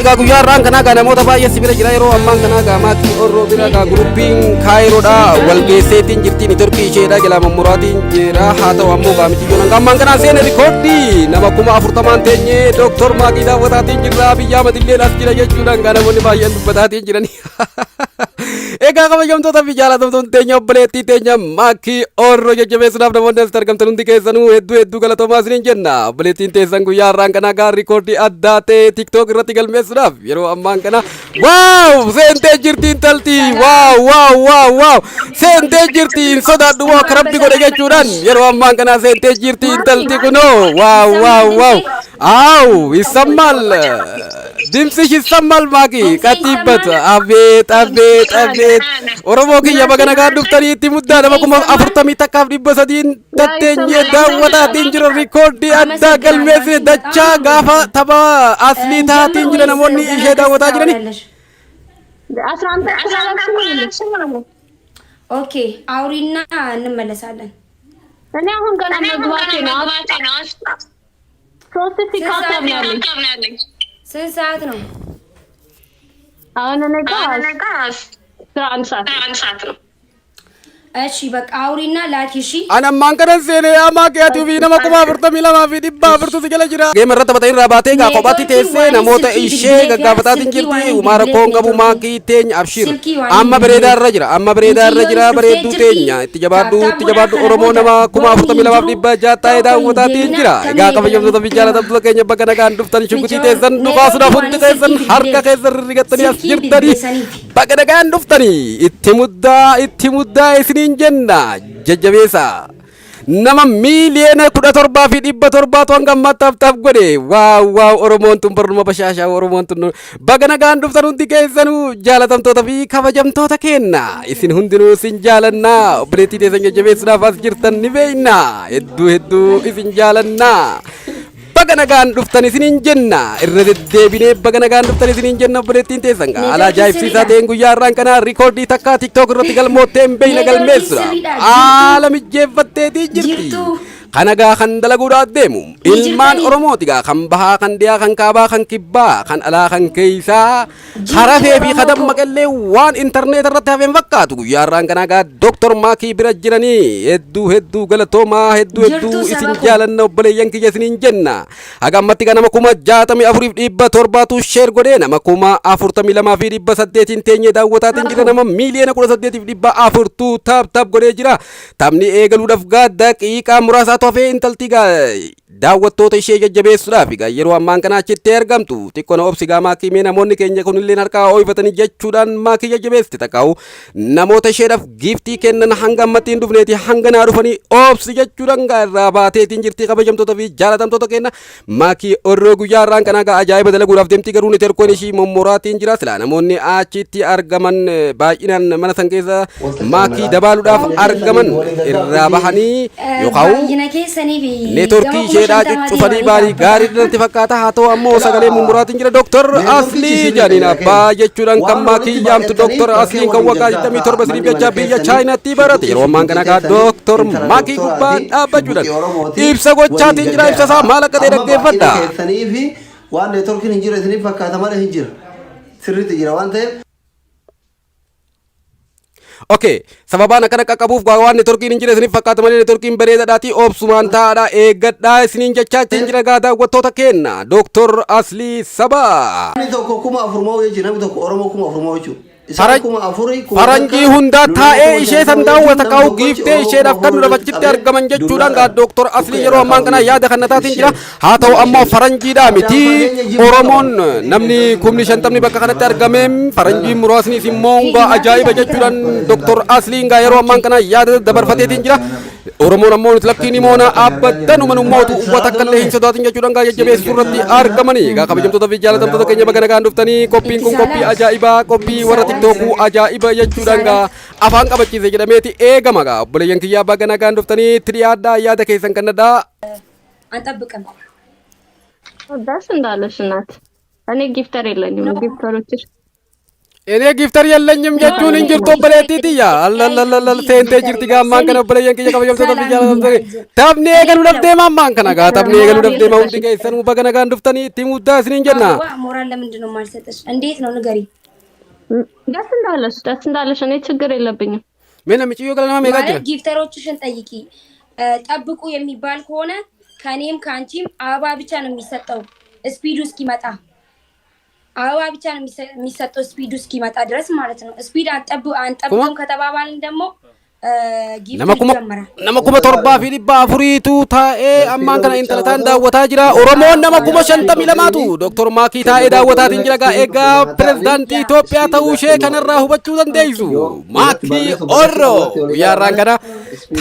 Egaa guyyaa har'aan kanaa gaa namoota baay'ee si bira jira. Yeroo ammaan kanaa gaa maatii Orroo bira gaa guruppiin Kaayiroodha wal geesseetiin jirti, nitorkii isheedha jalaa mummuraatiin jira. Haa ta'u ammoo gaa miciyyoon hanga ammaan kanaa seene rikoordii nama 40,000 teenyee Dooktor Maakii daawwataatiin jirra, Abiyyi Ahmad illee as jira jechuudhaan gaa namoonni baay'een dubbataatiin jirani. Egaa kabajamtoota fi jaalatamtoota teenya, obboleettii teenya Maakii Orroo jajjabeessuudhaaf namoonni asitti argamtan hundi keessanuu hedduu hedduu galatoomaa isiniin jenna. Obboleettiin teessan guyyaa har'aan kanaa gaa rikoordii addaa ta'e TikTok irratti galmeessuudhaaf yeroo ammaan kana, wow, seentee jirti intalti. Wow, wow, wow, wow, seentee jirti. Hin sodaadhu moo akka rabbi godhe jechuudhaan yeroo ammaan kana seentee jirti intalti kunoo. Wow, wow, wow, አው ይሰማል፣ ድምፅሽ ይሰማል። ማቂ ቀጥይበት። አቤት አቤት አቤት! Oromoo kiyya, baga nagaan dhuftanii. Itti muddaa. Nama 41,300 tatteenyee daawwataatiin jira. Rikoordii addaa galmeessine dachaa gaafa tapha aslii taatiin jira namoonni ishee daawwataa jirani. 11 ተኩል። Okay, አውሪና እንመለሳለን። እኔ አሁን ገና መግባቴ ነው። 3,000 tap ነው ያለኝ። ስንት ሰዓት ነው? አሁን እኔ ጋር 11 ሰዓት ነው። እሺ በቃ አውሪና ላኪ። እሺ። Ani ammaan kanan seenee amaa keetii fi nama 42,400tu si jala jira. Geema irratti taphatanii irraa baatee gaa kophaatti teessee namoota ishee gaggaafataatiin jirti. Uumaa rakkoon qabu, maakii teenya, abshir. Amma bareedaa irra jira. Amma bareedaa irra jira, bareedduu teenya. Itti jabaadhu, itti jabaadhu. Oromoo nama 42,600 taa'ee daawwataatiin jira. Egaa kabajamtoota fi jaalatamtoota keenya, bakka nagaan dhuftan. Shukutii teessan dhukaasuudhaaf hundi keessan harka keessan rirrigattanii as jirtanii, bakka nagaan dhuftanii. Itti muddaa, itti muddaa isiniin jenna, jajjabeessa. Nama 17,700,000tu hanga ammaatti tap tap godhe. Wow, wow! Oromoon tun barnuma bashaashaa. Oromoon tun, baga nagaan dhuftan hundi keessanuu, jaalatamtoota fi kabajamtoota keenna. Isin hundinuu isin jaalannaa. Obboleettii teessan jajjabeessuudhaaf as jirtan ni beekna. Hedduu hedduu isin jaalannaa. Baga nagaan dhuftan isiniin jenna. Irra deddeebinee baga nagaan dhuftan isiniin jenna. Obboleettiin teessan haala ajaa'ibsiisaa ta'een guyyaa har'aan kana rikoordii takkaa TikTok irratti galmoottee hin beekne galmeessuudha haala mijjeeffatteetii jirti. Kana gaa kan dalaguudhaaf deemu ilmaan Oromooti gaa, kan bahaa, kan dhiyaa, kan kaabaa, kan kibbaa, kan alaa, kan keeysaa, harafee fi kadammaqallee waan intarneet irratti hafeen fakkaatu. Guyyaa har'aan kana gaa Dooktor Maakii bira jiranii. Hedduu hedduu galatoomaa, hedduu hedduu isin jaalanna, obboleeyyan kiyya isiniin jenna. Haga ammatti gaa nama 64,700tu share godhee, nama 42,800n teenyee daawwataatiin jira. Nama 18,400,000tu tap tap godhee jira. Taphni eegaluudhaaf gaa daqiiqaa muraasaatu hafee, intalti gaa daawwattoota ishee jajjabeessuudhaaf egaa yeroo ammaan kana achitti argamtu. Xiqqoo na obsi gaa maakii, mee namoonni keenya kunillee harkaa ooyifatanii jechuudhaan maakii jajjabeessite. Takkaa'u namoota isheedhaaf giiftii kennan hanga ammatti hin dhufneeti, hanga naa dhufanii obsi jechuudhaan gaa irraa baateetiin jirti. Kabajamtoota fi jaalatamtoota keenya, maakii orroo guyyaa har'aan kanaa gaa ajaa'iba dalaguudhaaf deemti, garuu networkiin ishii mommoraatiin jira. Silaa namoonni achitti argaman baay'inaan mana san keessa maakii dabaaluudhaaf argaman irraa bahanii yookaan Baay'ina keessanii fi neetworkii isheedhaa cuccufanii baarii gaarii natti fakkaata. Haa ta'u ammoo sagalee mummuraatiin jira. Dooktar Aslii jedhaniin abbaa jechuudhaan kan maakii yaamtu. Dooktar Asliin kan waggaa 27 isiniif jecha biyya Chaayinaatti barate, yeroo ammaan kana gaa Dooktar Maakii gubbaa dhaabbachuudhaan ibsa gochaatiin jira. Ibsa isaa maal akka ta'e dhaggeeffadha. Keessanii fi waan neetworkiin hin jira isiniif fakkaata malee hin jira. Sirriitti jira waan ta'eef. Okay, sababaan akkana qaqqabuuf waan neetworkiin hin jire isiniif fakkaata malee neetworkiin bareedaadhaati, obsumaan taa'aadha, eeggadhaa isiniin jechaa ittiin jira gaa daawwattoota keenya. Dooktor Aslii Sabaa. Namni tokko 4,000 moo jechuudha, namni tokko Oromoo 4,000 moo jechuudha. Isaan 4,000 kuma Faranjii takka, hundaa nu taa'ee nama ishee san 50,000 daawwata jechuun kaa'u nama giiftee tokkochi isheedhaaf Oromoo kan 4,000 achitti qabee argaman jechuudhaan gaa dullaadhaan Dooktor Aslii yeroo ammaan kana yaada kannataatiin jira. Haa ta'u ammoo faranjiidhaa miti, Oromoon namni 50,000 bakka kanatti argameen, faranjiin muraasnis immoo hungaa ajaa'iba jechuudhaan Dooktor Asliin gaa yeroo ammaan kana yaada dabarfateetiin jira. Oromoon ammoo nuti lakkiin himoona dhaabbattan uummanummaatu uffata akka illee hin sodaatin jechuudhaan gaa jajjabeessuu irratti argamanii. Egaa kabajamtoota fi jaalatamtoota keenya, baga nagaan dhuftanii. Qophiin kun qophii ajaa'ibaa, qophii warra TikTokuu ajaa'iba jechuudhaan gaa afaan qabachiise jedhameeti eegama. Gaa obboleeyyan kiyyaa, baga nagaan dhuftanii. Itti dhiyaadhaa, yaada keessan kannadhaa. አንጠብቅም። ደስ እንዳለሽ እናት። እኔ gifter የለኝም። gifterኦችሽ እኔ gifter የለኝም jechuun hin jirtu obboleettii tiyya. Allallalal seentee jirti gaa ammaan kana obboleeyyan kiyya kabajamtoota fi jaallatamtoota. Taphni eegaluudhaaf deema ammaan kana gaa taphni eegaluudhaaf deema hundi keessanuu baga nagaan dhuftanii itti muddaa isiniin jenna. አበባ ሞራል ለምንድን ነው የማልሰጥሽ? እንዴት ነው ንገሪ። ደስ እንዳለሽ ደስ እንዳለሽ፣ እኔ ችግር የለብኝም። Mee namichi yoo gala nama meeqaa ማለት jira? gifter ኦችሽን ጠይቂ። ጠብቁ የሚባል ከሆነ ከኔም ከአንቺም አበባ ብቻ ነው የሚሰጠው speed ኡ እስኪመጣ አበባ ብቻ ነው የሚሰጠው speed ኡ እስኪመጣ ድረስ ማለት ነው። Speed አንጠብቅም ከተባባልን ደግሞ gift Nama kuma ይጀመራል። nama 7400tu taa'ee ammaan kana intala taan daawwataa jira. Oromoon nama 52,000tu Dooktor Maakii taa'ee daawwataatiin jira. Gaa egaa pirezidaantii Itoophiyaa ta'uu ishee kanarraa hubachuu dandeessu. Maakii Orroo guyyaa har'aan kana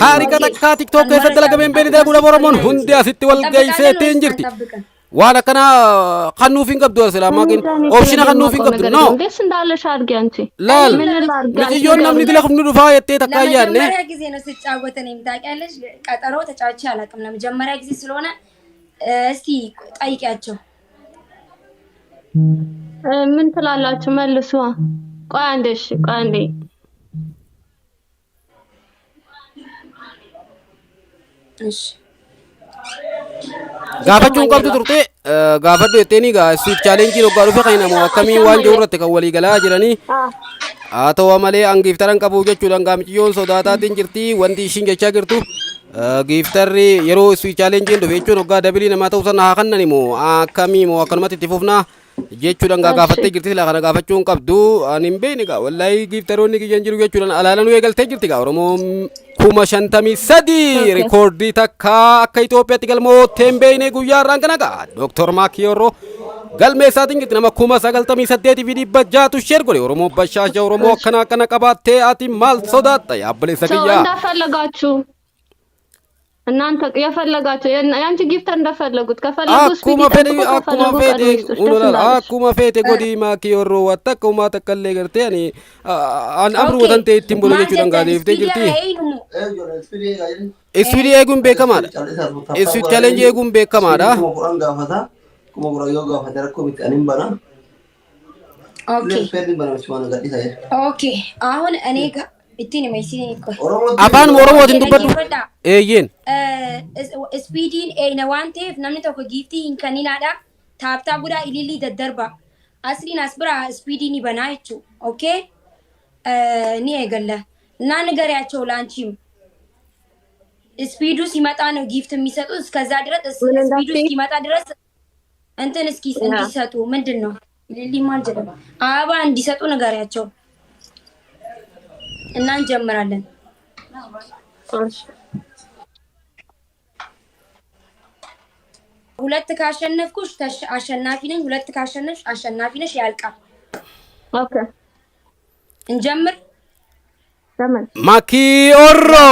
taarika takkaa TikTok keessatti dalagameen beekni dalaguudhaaf Oromoon hundi asitti wal geesseetiin jirti. አንጠብቅም። Waan akkanaa kannuuf hin qabdu silaa Maakiin option kannuuf hin qabdu no. ደስ እንዳለሽ አድርጊ አንቺ። Laal ምን ላድርግ? አንቺ miciyyoon namni dila nu dhufaa jettee takkaa hin yaadne. ለመጀመሪያ ጊዜ ነው ስጫወት እኔም ታውቂያለሽ፣ ቀጠሮ ተጫውቼ አላውቅም። ለመጀመሪያ ጊዜ ስለሆነ እስቲ ጠይቂያቸው። ምን ትላላችሁ? መልሱ። ቆይ አንዴ፣ እሺ ቆይ አንዴ። እሺ። Gaafachuu hin qabdu turte gaafadhu jetteeni gaa speed challenge hoggaa dhufe kan namoo akkamii waan jiru irratti kan walii galaa jiranii haa ta'u malee an gifter an qabu jechuudhaan gaa miciyyoon sodaataatiin jirti wanti ishiin jechaa jirtu gifter ri yeroo speed challenge dhufe jechuun hoggaa double namaa ta'uu sana haa kannan moo akkamii moo akkanumatti itti fufnaa jechuudhaan gaa gaafattee jirti silaa kana gaafachuu hin qabdu ani hin beekne gaa wallaahi gifter oonni kiyyan jiru jechuudhaan alaalanuu eegaltee jirti gaa Oromoon 53,000 record takka akka Itoophiyaatti galmoottee hin beekne guyyaa har'aan kana gaa Dooktor Maakii Orroo galmeessaatiin jirti nama 98,600tu share godhe Oromoo bashaasha Oromoo akkana akkana qabaattee ati maal sodaatta yaabboleessa ሰው kiyyaa. እንዳፈለጋችሁ እናንተ የፈለጋችሁ የአንቺ gifter እንደፈለጉት ከፈለጉ speed Akkuma fedhe ይጠብቁ፣ akkuma ከፈለጉ fedhe ቀድሞ ይስጡሽ። ደስ unulan እንዳለሽ። akkuma fete godhi Maakii Orroo waan takka umaa takka illee gartee ani an amruma Okay tan ta'e ittiin bulu maal jechuudhaan jettan gaadeeftee speed jirti. eenyumu Speed eeguun beekamaadha. Speed challenge eeguun beekamaadha. 10,000 gaafata. 10,000 yoo gaafate rakkoo miti ani hin bana. Okay. Speed bana waan gadhiisa. Okay አሁን እኔ ጋር ittiin hima ቆይ Afaan Oromootiin dubbadhu. Eeyyeen. Speed iin eeyna waan ta'eef namni tokko gift hin kenninaadha. Tap tap godhaa ilillii daddarba. Asliin as bira speed ni banaa jechuu. Okay ni eegalla እና ንገሪያቸው ለአንቺም speed ኡ ሲመጣ ነው gift የሚሰጡ። እስከዛ ድረስ ምን speed ኡ እንዳትዪ? እስኪመጣ ድረስ እንትን እስኪ እንዲሰጡ ምንድን ነው ሊሊ ማን ጀለባ አበባ እንዲሰጡ ንገሪያቸው እና እንጀምራለን። እሺ። ሁለት ካሸነፍኩሽ አሸናፊ ነኝ። ሁለት ካሸነፍሽ አሸናፊ ነሽ። ያልቃል። Okay. እንጀምር። ለምን Maki Orro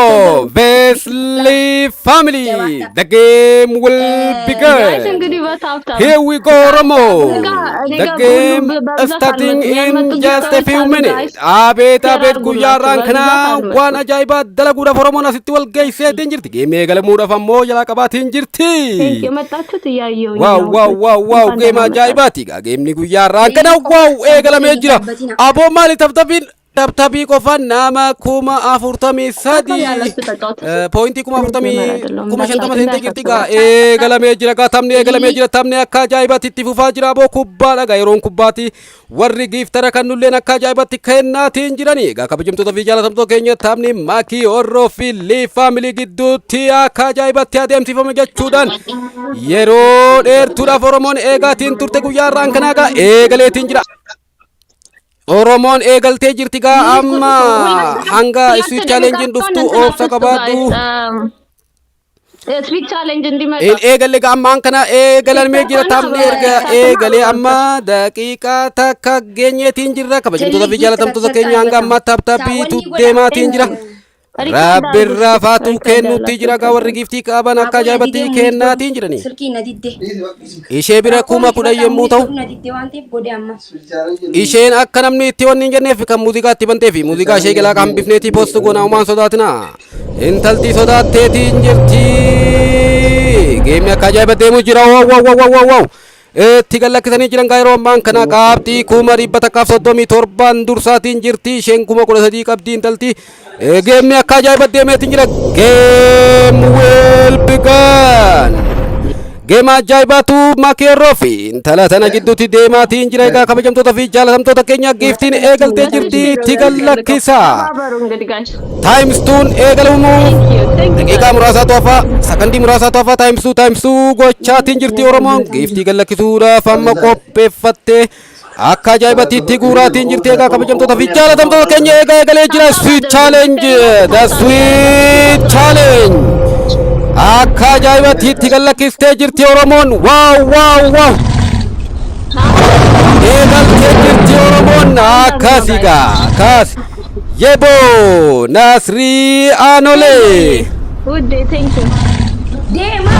vs Lee Family. The game will guys begin. እንግዲህ በ tap tap Here we go, Oromo. እኔ The ጋር game ሁሉም በብዛት starting አልመጡም። in ያልመጡ just a gifter ኦች few አሉ minutes. guys። Abeet Share abeet guyyaa አድርጉላቸው። har'aan በብዛት kana አልመጡም። waan ajaa'ibaa dalaguudhaaf Oromoon asitti wal geesseetiin jirti. Game eegalamuudhaaf ammoo jalaa qabaatiin jirti. Thank you. የመጣችሁት እያየሁኝ Wow ነው። Wow wow wow እንኳን Game ደህና መጣችሁ። ajaa'ibaati. Egaa game ni guyyaa har'aan kana wow eegalamee jira. Aboo maali tap tap iin tap tap qofaan nama 43,000 ያላችሁ ተጫወቱ። Point 40,000 አይደለሁም። 50,000 seentee jirti gaa እንዳታስቡ። eegalamee jira gaa taphni eegalamee jira taphni akka ajaa'ibaatti itti fufaa jira aboo kubbaadha gaa yeroon kubbaati warri gifter kannulleen akka ajaa'ibaatti kennaatiin jirani egaa kabajamtoota fi jaalatamtoota keenya taphni Maakii Orroo fi Lii Family gidduutti akka ajaa'ibaatti adeemsifame jechuudhaan yeroo dheertuudhaaf Oromoon eegaatiin turte guyyaa har'aan kanaa gaa eegaleetiin jira. Oromoon eegaltee jirti gaa amma hanga speed challenge iin dhuftu obsa qabaadhu. Speed challenge እንዲመጣ Hin eegalle gaa ammaan kana eegalamee jira taphni erga eegalee amma daqiiqaa takka geenyeetiin jirra kabajamtoota fi jaalatamtoota keenya hanga ammaa tap tap iitu deemaatiin jira. Rabbirraa faatu kennuutti jira gaa warri gift qaban akka ajaa'ibatti kennaatiin jirani. Silkii na didde. Ishee bira 10,000 yommuu ta'u Na didde waan ta'eef godhe amma. isheen akka namni itti wanni hin jenneef kan muuziqaa itti banteefi muuziqaa ishee jalaa kan hambifneeti post goona uumaan sodaatina. Intalti sodaatteetiin jirti. Game ni akka ajaa'iba deemu jira. Wow wow wow wow wow. Itti gallakkisanii jiran. Gaa yeroo ammaan kana qaabxii 137,000 dursaatiin jirti. Isheen 13,000 qabdi intalti. Gameni akka ajaa'iba deemeetiin jira. Game will begun. Game ajaa'ibaatu Makeerroo fi intala tana gidduutti deemaatiin jira. Egaa kabajamtoota fi jaalatamtoota keenya, giftiin eegaltee jirti, itti gallakkisa. ተባበሩ እንግዲህ guys. Times twon eegalamuu Thank you, thank you. daqiiqaa muraasaatu hafaa, sakandii muraasaatu hafaa. Times two, times two gochaatiin jirti Oromoon. Giftii gallakkisuudhaaf amma qopheeffattee akka ajaa'ibatti itti guuraatiin jirti. Egaa kabajamtoota fi jaalatamtoota keenya, eegaa eegalee jira. Sweet challenge, the sweet challenge. Akka ajaa'ibatti itti gallakkistee jirti Oromoon. Wow, wow, wow! Eegaltee jirti Oromoon. Akkasigaa akkas yeboo Nasrii Aanolee. ውዴ thank you. Deema.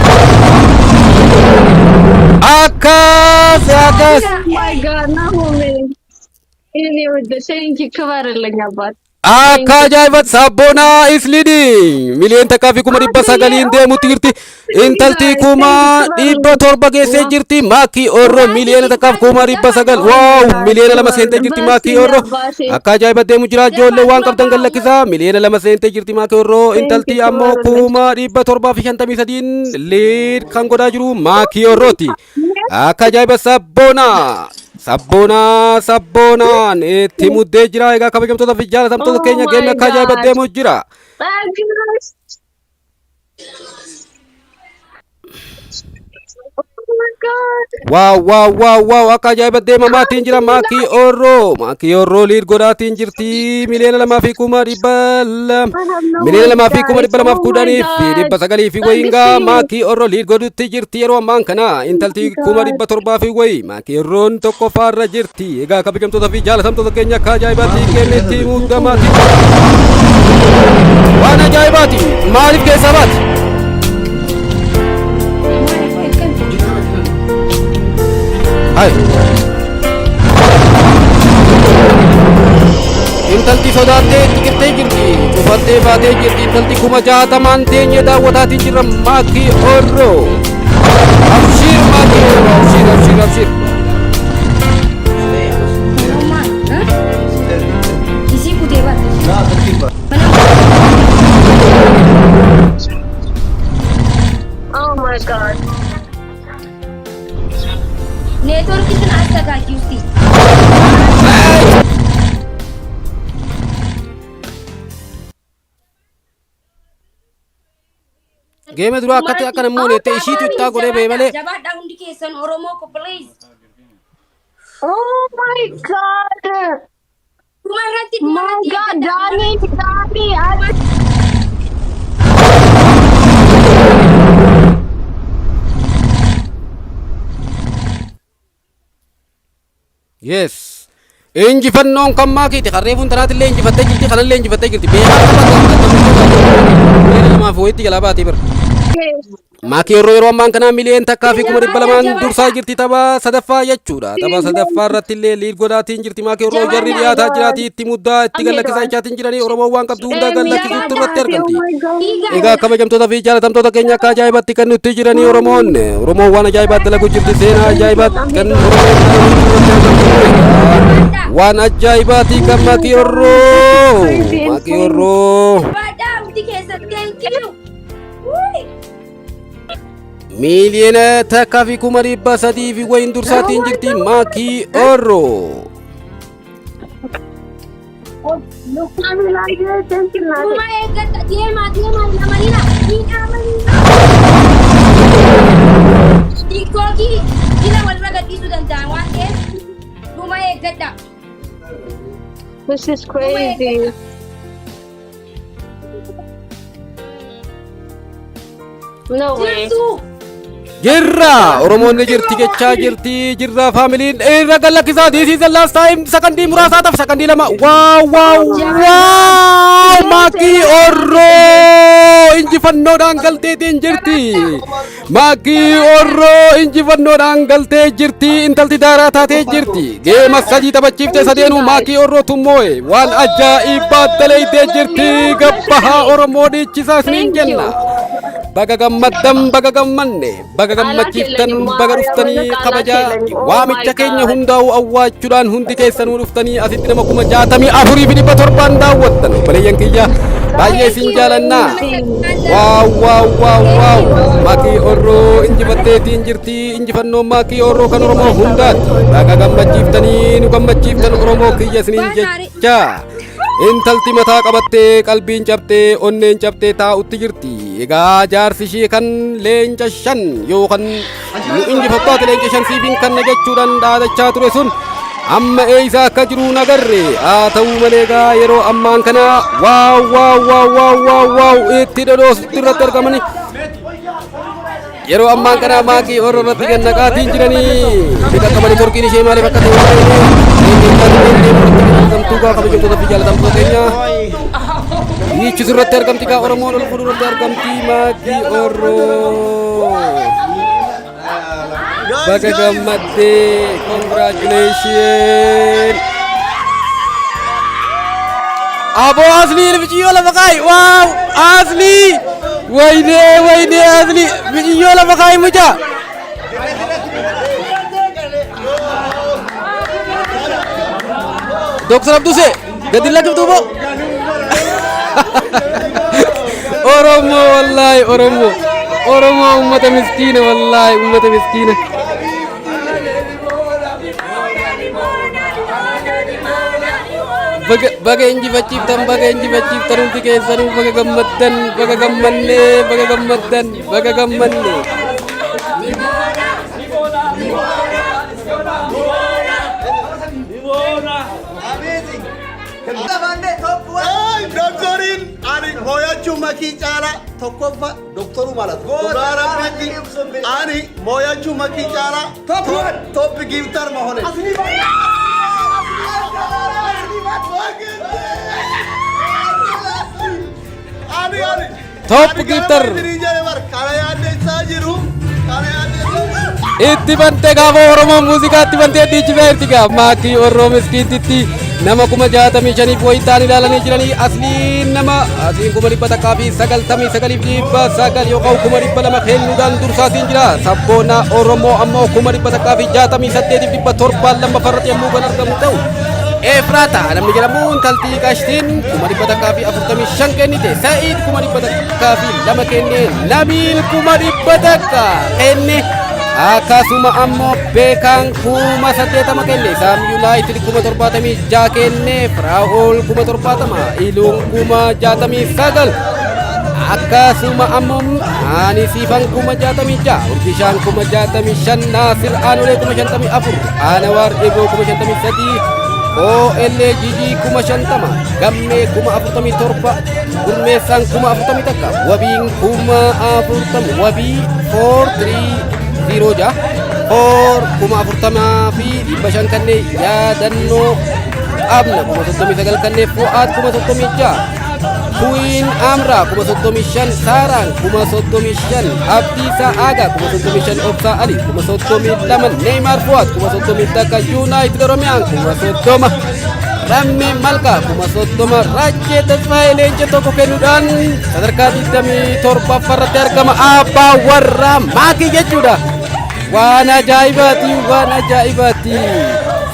Akkas akkas. My God, ናሆሜ የኔ ውድ thank you፣ ክበርልኝ አባት። Akka ajaa'ibatti Sabboonaa is leading. 1,900,000 deemutti jirti. Intalti 700,000 geessee jirti. Maakii Orroo 1,900,000. Wow, 2 miliyoona seentee jirti Maakii Orroo. Akka ajaa'ibatti deemu jira. Ijoollee waan qabdan gallakkisaa. 2 miliyoona seentee jirti Maakii Orroo. Intalti ammoo 753,000 lead kan godhaa jiru Maakii Orrooti. Akka ajaa'iba Sabboonaa. Sabboonaa, Sabboonaan itti muddee jira. Egaa kabajamtoota fi jaalatamtoota keenya, gameni akka ajaa'iba deemu jira. Thank you. Oh my God. Wow, wow, wow, wow! Akka ajaa'iba deemamaatiin jira. Maakii Orroo, Maakii Orroo lead godhaatiin jirti. 2,200,000, 2,210,900 fi wayiingaa Maakii Orroo lead godhutti jirti yeroo ammaan kana. Intalti 700,000 fi wayii, Maakii Orroon tokkoffaarra jirti. Egaa kabajamtoota fi jaalatamtoota keenya, akka ajaa'ibaatti kennetti muudamaati. Waan ajaa'ibaati. Maaliif keessaa baati? Maaliif akkam? Hai. Intalti sodaattee xiqirtee jirti. Cufattee baatee jirti. Intalti 60,000 teenyee daawwataatiin jirra Maakii Orroo. Abshiir Maakii Orroo. Abshiir, abshiir, abshiir. Maal? Isii kutee bara. Naa tartiiba. Oh my God. Neetwoorkii sun አስተካኪው እስቲ። Game duraa akkatti akka nammoo neettee ishiitu ittaa godhee ba'e malee. Jabaadhaa hundi keessan, Oromoo ko, please. Oh my God. Dhumarratti My dhumarratti. God, Dani, Dani, Yes. Injifannoon kan Maakiiti. Qarreefuun tanaatillee injifattee jirti. Kanallee injifattee jirti. Beekaa qaba. 2 miliyoona wayitti jalaa baatee bira. Maakii yeroo ammaan kanaa 1,200,000 dursaa jirti, tapha sadaffaa jechuudha. Tapha sadaffaa irratti illee lead godhaatiin jirti Maakii yeroo. Jarri dhiyaataa jiraati, itti muddaa, itti gallakkisaa jechaatiin jiranii. Oromoon waan qabdu hundaa gallakkisuutti irratti argamti. Egaa kabajamtoota fi jaalatamtoota keenya, akka ajaa'ibatti kan nutti jiranii Oromoon. Oromoon waan ajaa'ibaatti dalagu jirti. Seenaa ajaa'ibaatti kan Oromoon dalagu irratti argamti. Waan ajaa'ibaati kan Maakii Orroo. Maakii Orroo. Jabaadhaa hundi keessan, thank you. Wuy. 1,300,000 fi wayin dursaatiin jirti Maakii Orroo. Dhuma eeggadha, deemaa deemaa, hin amanina, hin amanina. TikTokii jila walirra gadhiisuu danda'a waan ta'eef dhuma eeggadha. This is crazy. No way. Jirtu. Jirra, Oromoon ni jirti jechaa jirti. Jirra familyn irra gallakkisaa. This is the last time. Sakandii muraasaa taf, sakandii 2. Wow, wow, wow! Maakii Orroo injifannoodhaan galteetiin jirti. Maakii Orroo injifannoodhaan galtee jirti. Intalti daaraa taatee jirti. Game sadii taphachiifte, sadeenuu Maakii Orroo tummoo'e. Waan ajaa'ibaa daleeytee jirti. Gabbahaa Oromoo dhiichisaa isiniin jenna. Baga gammaddan, baga gammanne, baga gammachiiftan, baga dhuftanii kabajaa waamicha keenya hundaa'u awwaachuudhaan hundi keessanuu dhuftanii asitti nama 64,700n daawwattan. Obboleeyyan kiyya, baay'ee isin jaalannaa. Wow, wow, wow, wow! Maakii Orroo injifatteetiin jirti. Injifannoon Maakii Orroo kan Oromoo hundaati. Baga gammachiiftanii nu gammachiiftan, Oromoo kiyya, isiniin jecha. Intalti mataa qabattee, qalbiin cabtee, onneen cabtee taa'utti jirti. Egaa jaarsi ishee kan leenca shan yookaan nu injifattoota leenca shan siifin kanna jechuudhaan dhaadachaa ture sun amma eeysa akka jiru nagarre. Haa ta'uu malee egaa yeroo ammaan kana wow, wow, wow, wow, wow, wow itti dhodhoosutti irratti argamani. Yeroo ammaan kana Maakii Orroo irratti gannaqaatiin jiranii dhiqaqamanii torqiin ishee maaliif akka ta'e argamtuu gaa. Kabajamtoota fi jaalatamtoota keenya, dhiichisu irratti argamti gaa. Oromoon ol fuudhu irratti argamti Maakii Orroo. Baga gammaddee, congratulation. Abo Asli, miiciyyoo lafa kaayi. Wow, Asli! ወይኔ ወይኔ Asli, miiciyyoo lafa kaayi mucaa. Dr. Abduse, gadi lakkiftuu moo? Oromoo, wallaahi Oromoo. Oromoo ummata miskiina, wallaahi ummata miskiina. Baga baga injifachiiftan, baga injifachiiftan hundi keessanuu. Baga gammaddan, baga gammannee, baga gammaddan, baga gammanne. Doktoriin ani mooyachuu Makii caalaa tokkoffaa doktoruu ማለት ነው። Dhugaa Rabbiitti ani mooyachuu Makii caalaa top gifter መሆኔ። Ani ani Top gifter. Kana yaaddeessaa jiru, kana yaaddeessaa Itti bantee gaafa Oromoon muuziqaa itti bantee dhiichisaa jirti gaa. Maakii Orroo miskiintitti nama 65,000 wayitaan ilaalanii jiranii. Asliin nama asliin 199,900 yookaan 200,000 kennuudhaan dursaatiin jira. Sabboona Oromoo ammoo 168,700n lammaffaarratti yommuu kan argamu ta'u, Efraata namni jedhamu intaltii qashtiin 145,000 kennite. Sa'iid 102,000 kenne. Nabiil 100,000 kenne. Akkasuma ammoo Beekaan 80,000 kenne. Saam Yuunaayitid 76,000 kenne. Firaa'ol 70,000, Iluun 69,000. Akkasuma ammoo ani Siifan 66,000, Urgishaan 65,000, Naasir Aanolee 54,000, Anawaar Eboo 53,000, OLGG 50,000, Gammee 47,000, Gurmeessaan 41,000, Wabiin 40,000, Wabii 430 6 4 40,500 kanneen yaadannoo qabna 39,000 kanneen Fu'aad 36,000, Kuwiin Amraa 35,000, Saaraan 35,000, Abdiisaa Aagaa 35,000, Obsaa Ali 32,000, Neeymaar Fu'aad 31,000, Yuunaayitid Oromiyaan 30,000, Rammee Malkaa 30,000, Raajjee Tasfaayee leenca tokko kennuudhaan sadarkaa 27ffaarratti argama. Abbaa warraa Maakii jechuudha. Waan ajaa'ibaati, waan ajaa'ibaati.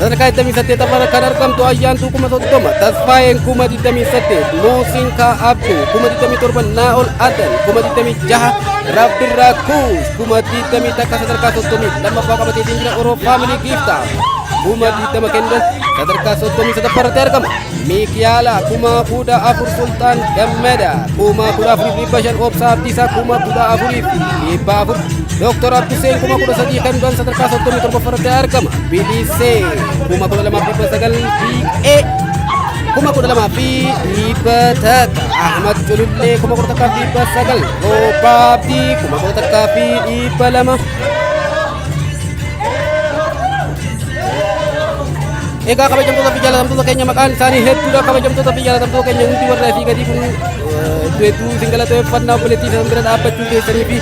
Sadarkaa 28ffaarra kan argamtu Ayyaantuu 30,000, Tasfaayeen 28,000, Muusiin Kaabdu 27,000, Naa'ol Adan 26,000, Rabbirraa Kuus 21,000. Sadarkaa 32ffaa qabateetiin jira. Oroo Family Gifter 20,000 kennuudhaan sadarkaa 33ffaarratti argama. Miikiyaala 14,000, Sultaan Gammada 14,500, Obsaa Abdiisaa 14,400, Dooktor Abduseen 13,000 kennuudhaan sadarkaa 37ffaarratti argama. Bilisee 12,900, BA 12,100, Ahmad Culullee 11,900, Roobaa Abdii 11,200. Egaa kabajamtoota fi jaalatamtoota keenya, maqaan isaanii hedduudha. Kabajamtoota fi jaalatamtoota keenya, hundi warra asii gadii kun hedduu hedduu isin galateeffannaa, obboleettii isaan bira dhaabbachuu keessanii fi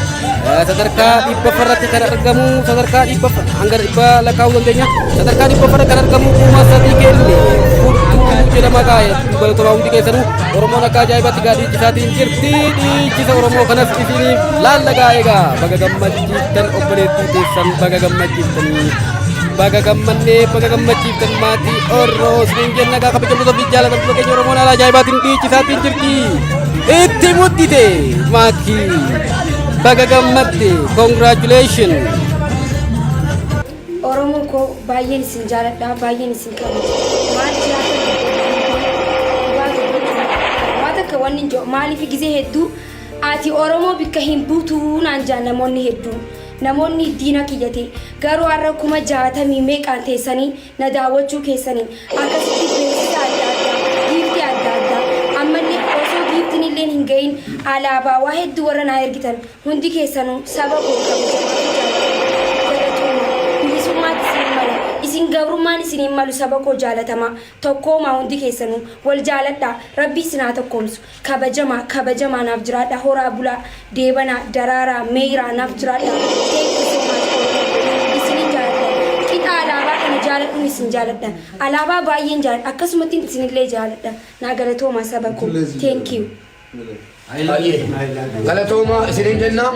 sadarkaa 100ffaarratti kan argamu, sadarkaa 100ffa hanga dhibba lakkaa'uu dandeenya. Sadarkaa 100ffaarra kan argamu 3,000 kenne furtuu. Jedhama gaa galatoomaa hundi keessanuu. Oromoon akka ajaa'ibaatti gaa dhiichisaatiin jirti. Dhiichisa Oromoo kanas isiniif laalla gaa. Egaa baga gammachiiftan obboleettii teessan, baga gammachiiftanii, baga gammannee, baga gammachiiftan maatii Oroo isiniin jenna gaa. Kabajamtoota fi jaalatamtoota keenya, Oromoon haala ajaa'ibaatiin dhiichisaatiin jirti. Itti muddite maakii, baga gammadde, congratulation. Oromoo koo, baay'een isin jaaladha, baay'een isin kabaja. Maal jiraatan dhugaa dubbachuu waa takka wanni hin jiru. Maaliif gizee hedduu ati Oromoo bikka hin buutuu naan jaan namoonni hedduun. Namoonni diina kiyyate garuu har'a 60,000 meeqaan teessanii na daawwachuu keessanii, akkasitti beeksisa adda addaa, giiftii adda addaa, ammallee osoo giiftiin illee hin gahin alaabaa waa hedduu warra naa ergitan hundi keessanuu, saba koo kabajamaa fi jaalatamaa, galatooma. Bilisummaatti isin mala, isin gabrummaan isin hin malu. Saba koo jaalatamaa, tokkoomaa, hundi keessanuu wal jaaladhaa. Rabbi isin haa tokkoomsu. Kabajamaa, kabajamaa, naaf jiraadha. Horaa bulaa, deebanaa, daraaraa, meeyraa, naaf jiraadha. Thank you so much. Oromoo, isinin jaaladha. Qixa alaabaa kana jaaladhuun isin jaaladha. Alaabaa baay'een jaaladha, akkasumatti isinillee jaaladha. Naa galatooma, saba koo. Thank you. Galatooma isiniin jenna.